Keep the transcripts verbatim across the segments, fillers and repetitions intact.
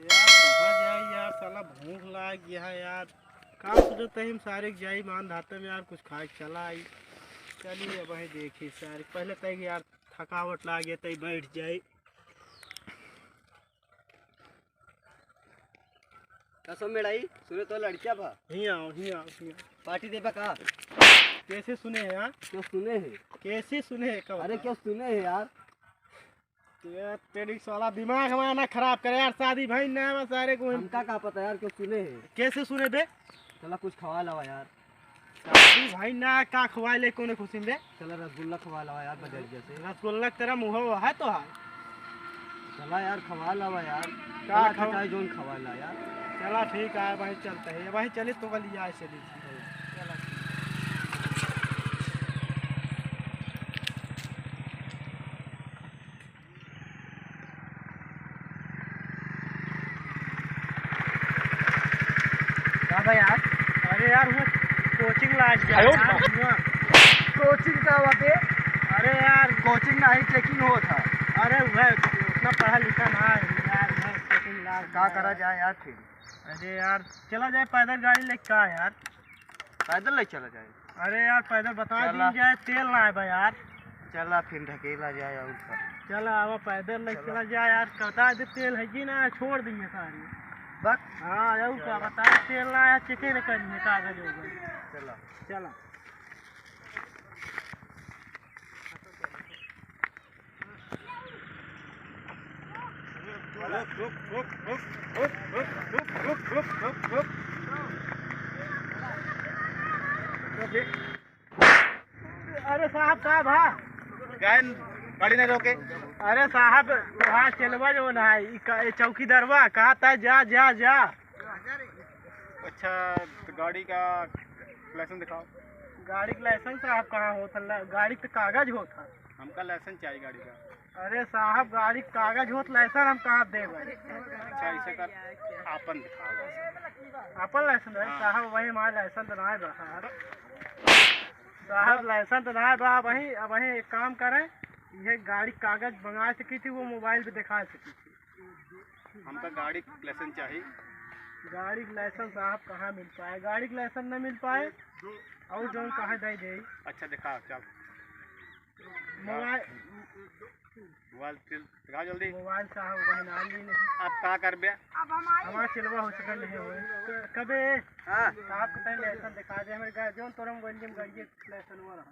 यार, कहाँ जाई यार, साला भूख लाग गया है यार। का सोचत है हम सारे के जाई मान धाते में यार, कुछ खाए के चला आई। चलिए अब वहीं देखी सारे, पहले तय यार थकावट लाग गया, तय बैठ जाई। कसम मेड़ाई, सुने तो लड़किया भा। हियाँ आओ, हियाँ आओ, हियाँ आओ। पार्टी देबा का? कैसे सुने हैं यार? क्यों सुने हैं? कैसे सुने हैं, कहो अरे तो? क्यों सुने हैं यार? ये तेरी साला दिमाग हमारा ना खराब करे यार, शादी भाई ना बा सारे को। हमका का पता यार, क्यों सुने हैं? कैसे सुने बे? चला कुछ खवा लावा यार। शादी भाई ना, का खवाए ले कोने खुशी में बे? चला रसगुल्ला खवा लावा यार, बजरिया से। रसगुल्ला तेरा मुँह वो है तो है। चला यार खवा लावा यार। का चला अच्छा खाओ? चाहे जोन खवा ला यार। चला ठीक है, वहीं चलते हैं, वहीं चले तो गली आए चली। चला। का बा यार? अरे यार, वो कोचिंग लाग गया आयो यार, बा। हुआ। कोचिंग का बात है? अरे यार, कोचिंग नहीं, चेकिंग होत है। अरे वह उतना पढ़ा लिखा ना है यार, वह कोचिंग लाग का गया करा यार। जाए यार फिर? अरे यार, चला जाए पैदल गाड़ी लेके का यार? पैदल ले चला जाए। अरे यार, पैदल बता चला। दीन जाए, तेल ना है बा यार। चला फिर ढकेला जाए और का। चला, आवा पैदल ले चला। चला जाए यार, बता दे तेल है कि ना, छोड़ देंगे सारे। बस। हाँ, और का चला। बता, तेल ना है, चेके न करिए कागज हो गए। चला। चला। रुक, रुक, रुक। अरे साहब, का भा? गायन गाड़ी नहीं रोके। अरे साहब, वहाँ चलवा जो ना है, ई का-, ई चौकीदारवा कहा था, जा, जा, जा। अच्छा, तो गाड़ी का लाइसेंस दिखाओ। गाड़ी का लाइसेंस साहब कहाँ होत है? गाड़ी का कागज होत है। हमका लाइसेंस चाहिए गाड़ी का। अरे साहब, गाड़ी का कागज होत, लाइसेंस हम कहाँ देब? अच्छा, इसे कर, आपन दिखाओ लाइसेंस। आपन लाइसेंस है हाँ। साहब, वही हमारे लाइसेंस तो ना है बा साहब। साहब, लाइसेंस तो ना है बा, वही, अब वही एक काम करें, ये गाड़ी का कागज मंगा सकी थी, वो मोबाइल पे दिखा सकी थी। हमका गाड़ी का लाइसेंस चाहिए। गाड़ी का लाइसेंस साहब कहाँ मिल पाए? गाड़ी का लाइसेंस न मिल पाए और जौन कहाँ दे दे। अच्छा, दिखा, चल। मोबाइल, मोबाइल चल, दिखा जल्दी। मोबाइल साहब वही ना ली नहीं। आप का करबे? हमारा चलवा हो सकल नहीं होए। क-, कबे? हाँ। साहब को तनी लाइसेंस दिखा दे, हमारे गा-, जौन तोरम गंज में गाड़िए लाइसेंस हुआ रहा।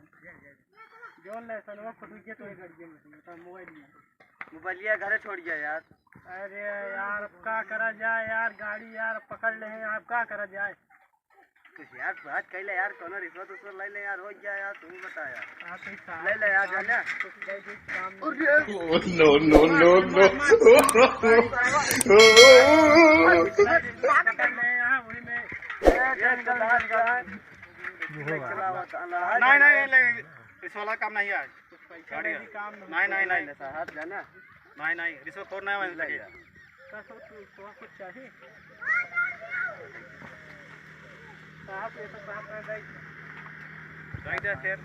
जौन लाइसेंस हुआ, खुद के तोरे गाड़िए में, तो मोबाइल में। मोबाइलिया घरे छोड़ गया यार। अरे यार, अब का करा जाए यार, गाड़ी यार पकड़ ले हैं, अब का करा जाए? कुछ यार बात कइले यार, कोनो रिश्वत उश्वत ले ले यार, हो गया यार, तू ही बता यार। हाँ, तो साहब ले ले यार, काम जाना। कुछ ले दे, काम नहीं। अरे! Oh, no, no, no, no। पकड़ ले यहाँ, वही में। ये तो बात यार। नहीं, नहीं, नहीं, नहीं, इस वाला काम नहीं है। कुछ पैसा गाड़ी नहीं, है। काम नहीं। नहीं, नहीं, नहीं। ले साहब, जाना। नहीं, नहीं, रिश्वतखोर नहीं होने लगे। का सब तू, तोहरा कुछ चाही? साहब, ये तो साहब ना जाई। जाई दे फिर।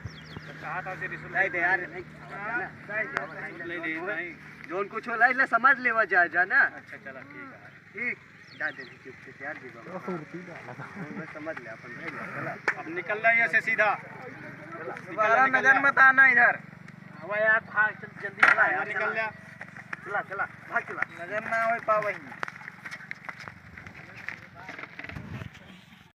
कहा था से रिश्वत नहीं दे यार, नहीं। हाँ, जाई दे। रिश्वत नहीं दे, नहीं। जौन कुछ होला, ले समझ लेवा जाए, जाना। अच्छा, चला, ठीक है। ठीक, जा दे, चुप से यार, जी बाबा। मैं समझ ले, अपन भाई, चला। अब निकल जाइए से सीधा। दोबारा नजर मत आना इधर। अब यार, भाग, चल, जल्दी चला यार, निकल जा। चला, चला, भाग चला। नजर ना आवे पावही।